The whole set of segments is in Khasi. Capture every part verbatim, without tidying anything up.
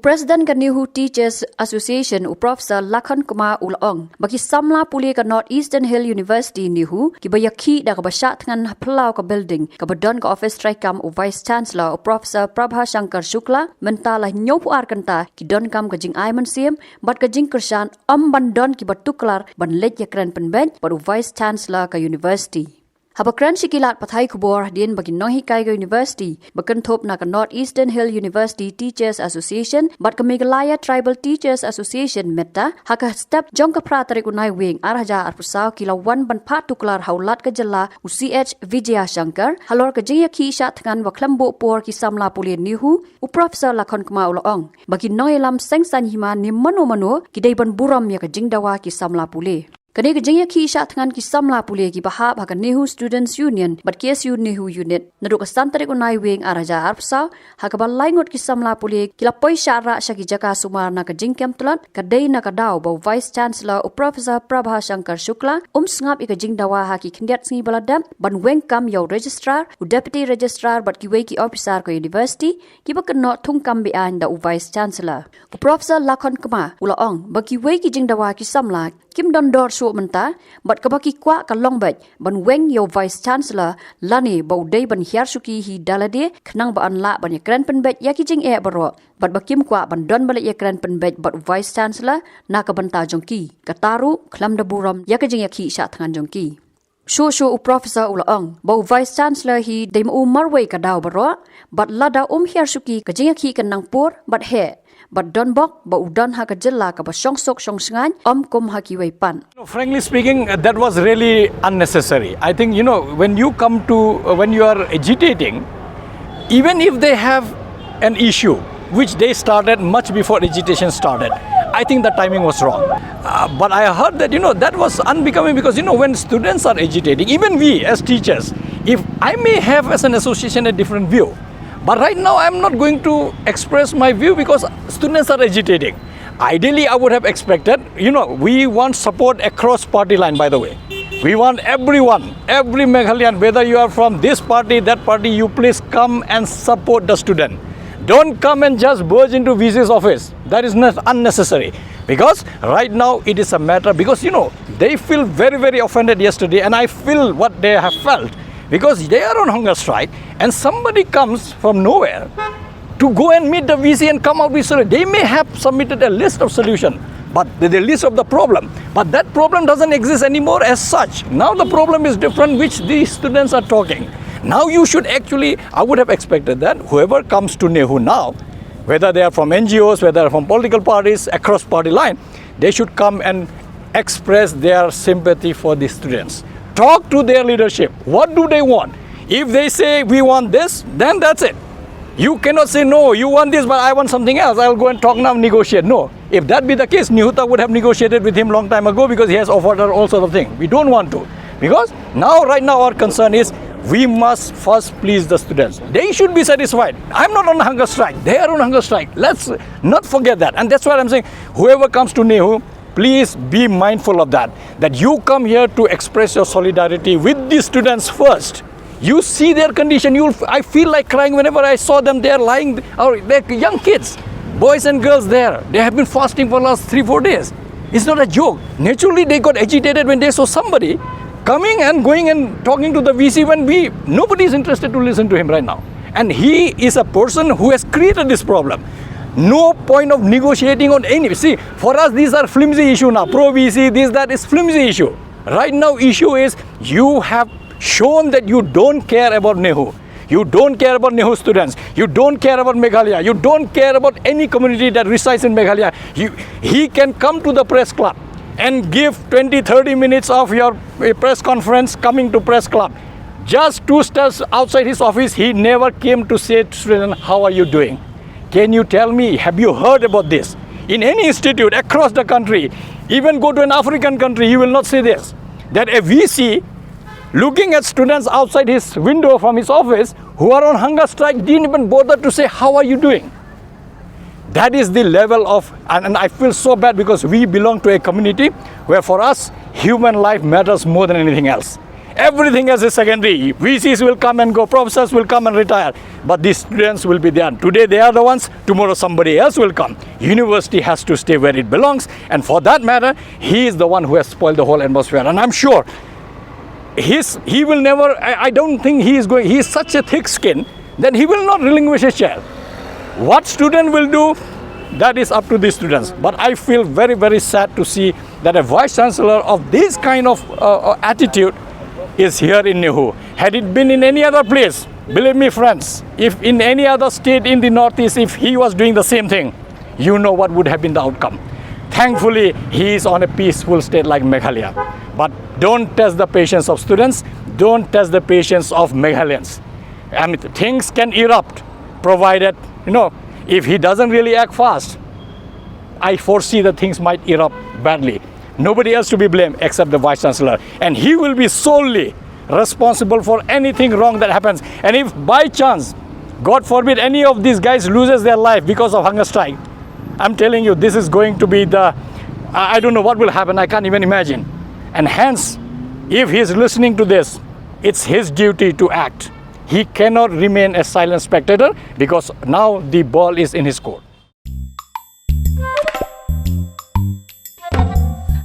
President ka NEHU Teachers Association, u Professor Lakhon Kumar, u la ong ba ki samla pule ka North Eastern Hill University, NEHU, kiba ïakhih da kaba shah thngan ha phyllaw ka building kaba don ka office treikam u Vice Chancellor, u Professor Prabha Shankar Shukla, mynta la hynñiewphew ar kynta ki donkam ka jingai mynsiem bad ka jingkyrshan ym ban don kiba tuklar ban leit ïakren pynbeit bad u Vice Chancellor ka University. Haba kren sha ki lad pathai khubor hadien ba ki nonghikai ka University ba kynthup na ka North Eastern Hill University Teachers Association bad ka Meghalaya Tribal Teachers Association, METTA, ha ka step jong ka phra tarik u Naiwieng ar hajar arphew saw ki la wan ban phah tuklar ha u Lat ka jylla, u C H Vijayashankar, halor ka jingïakhih shah thngan ba khlem buh por ki samla pule NEHU, u Professor Lakhon Kumar u la ong ba ki nongïalam seng saiñ hima ne mano mano ki dei ban burom ïa ka jingdawa ki samla pule. Kane ka jingïakhih shah thngan ki samla pule kiba hap ha ka NEHU Students Union bad K S U NEHU Unit naduh ka san tarik u Naiwieng ar hajar arphew saw, ha kaba lai ngut ki samla pule ki la poi shah rah sha ki jaka sumar na ka jingkem tlot, ka dei na ka daw ba u Vice Chancellor, u Professor Prabha Shankar Shukla, um sngap ïa ka jingdawa ha ki khyndiat sngi ba la dep ban weng kam ïa u Registrar, u Deputy Registrar bad kiwei ki officer ka University kiba kynnoh thungkam beaiñ da u Vice Chancellor. U Professor Lakhon Kumar u la ong ba kiwei ki jingdawa ki samla kim don dor shuh mynta, bad kaba ki kwah ka long beit ban weng ïa u Vice Chancellor lane ba u dei ban hiar shuki hi da lade khnang ba yn lah ban ïakren pynbeit ïa ki jingeh baroh, bad ba kim kwah ban don ba leit ïakren pynbeit bad u Vice Chancellor na ka bynta jong ki, kata ruh khlem da burom ïa ka jingïakhih shah thngan jong ki. Shuh shuh u Professor u la ong ba u Vice Chancellor hi dei ma u marwei ka daw baroh, bad lada um hiar shuki ka jingïakhih kan nang pur bad heh, bad don bok ba u don ha ka jylla kaba shong suk shong shngaiñ, ym kum ha kiwei pat. No, frankly speaking, uh, that was really unnecessary. I think, you know, when you come to, uh, when you are agitating, even if they have an issue which they started much before agitation started, I think the timing was wrong. Uh, but I heard that, you know, that was unbecoming because, you know, when students are agitating, even we as teachers, if I may have as an association a different view, but right now I'm not going to express my view because students are agitating. Ideally, I would have expected, you know, we want support across party line, by the way. We want everyone, every Meghalayan, whether you are from this party, that party, you please come and support the student. Don't come and just burst into V C's office. That is not unnecessary. Because right now it is a matter, because, you know, they feel very, very offended yesterday, and I feel what they have felt. Because they are on hunger strike, and somebody comes from nowhere to go and meet the V C and come out with solution. They may have submitted a list of solution, but the, the list of the problem, but that problem doesn't exist anymore as such. Now the problem is different, which these students are talking. Now you should actually, I would have expected that whoever comes to NEHU now, whether they are from N G Os, whether from political parties, across party line, they should come and express their sympathy for the students. Talk to their leadership. What do they want? If they say, "We want this," then that's it. You cannot say, "No, you want this, but I want something else. I'll go and talk now, negotiate." No. If that be the case, NEHUTA would have negotiated with him long time ago because he has offered her all sort of things. We don't want to. Because now, right now, our concern is we must first please the students. They should be satisfied. I'm not on hunger strike. They are on hunger strike. Let's not forget that. And that's why I'm saying, whoever comes to NEHU, please be mindful of that. That you come here to express your solidarity with the students first. You see their condition. You, I feel like crying whenever I saw them. They are lying, or they're young kids, boys and girls there. They have been fasting for last three, four days. It's not a joke. Naturally, they got agitated when they saw somebody coming and going and talking to the V C when we, nobody is interested to listen to him right now. And he is a person who has created this problem. No point of negotiating on any. See, for us, these are flimsy issue now. Pro V C, this, that is flimsy issue. Right now, issue is you have shown that you don't care about NEHU. You don't care about NEHU students. You don't care about Meghalaya. You don't care about any community that resides in Meghalaya. You, he can come to the press club and give twenty, thirty minutes of your, uh, press conference coming to press club. Just two steps outside his office, he never came to say to students, "How are you doing?" Can you tell me, have you heard about this? In any institute across the country, even go to an African country, you will not see this. That a V C looking at students outside his window from his office who are on hunger strike didn't even bother to say, "How are you doing?" That is the level of, and, and I feel so bad because we belong to a community where for us, human life matters more than anything else. Everything else is secondary. V Cs will come and go, professors will come and retire, but these students will be there. Today they are the ones, tomorrow somebody else will come. University has to stay where it belongs, and for that matter, he is the one who has spoiled the whole atmosphere. And I'm sure he's, he will never, I, I don't think he is going, he is such a thick skin that he will not relinquish his chair. What student will do, that is up to the students. But I feel very, very sad to see that a vice chancellor of this kind of uh, uh, attitude is here in NEHU. Had it been in any other place, believe me, friends, if in any other state in the Northeast, if he was doing the same thing, you know what would have been the outcome. Thankfully, he is on a peaceful state like Meghalaya. But don't test the patience of students, don't test the patience of Meghalayan. I mean, things can erupt, provided, you know, if he doesn't really act fast, I foresee that things might erupt badly. Nobody else to be blamed except the Vice Chancellor. And he will be solely responsible for anything wrong that happens. And if by chance, God forbid, any of these guys loses their life because of hunger strike, I'm telling you, this is going to be the, I I don't know what will happen. I can't even imagine. And hence, if he's listening to this, it's his duty to act. He cannot remain a silent spectator because now the ball is in his court.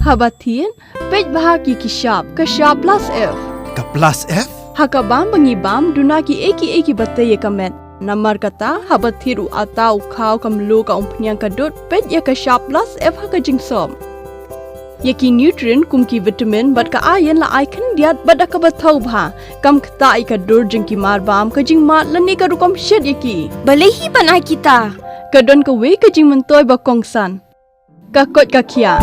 Haba thied, peit bha ki ki shap, ka shap plus F. Ka plus F? Ha ka bam ba ngi bam, duna ki ei ki ei ki ba tei ïa ka met. Namar kata, haba thied u ata u khaw ka mluh ka umphniang ka dud, peit ïa ka shap plus F ha ka jingsop. Ïa ki nutrient kum ki vitamin bad ka iron la ai khyndiat bad da kaba thaw bha. Kam ktah ïa ka dur jong ki mar bam, ka jingmad lane ka rukom shet ïa ki. Balei hi ban ai kita? Ka don kawei ka jingmyntoi ba kongsan. Ka koit ka khiah.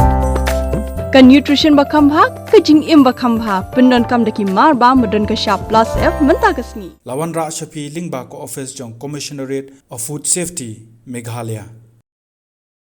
Ka nutrition ba kham bha, ka jingim ba kham bha. Pyndonkam da ki mar bam ba don ka shap plus F mynta ka sngi. La wanrah sha phi lyngba ka office jong Commissionerate of Food Safety, Meghalaya.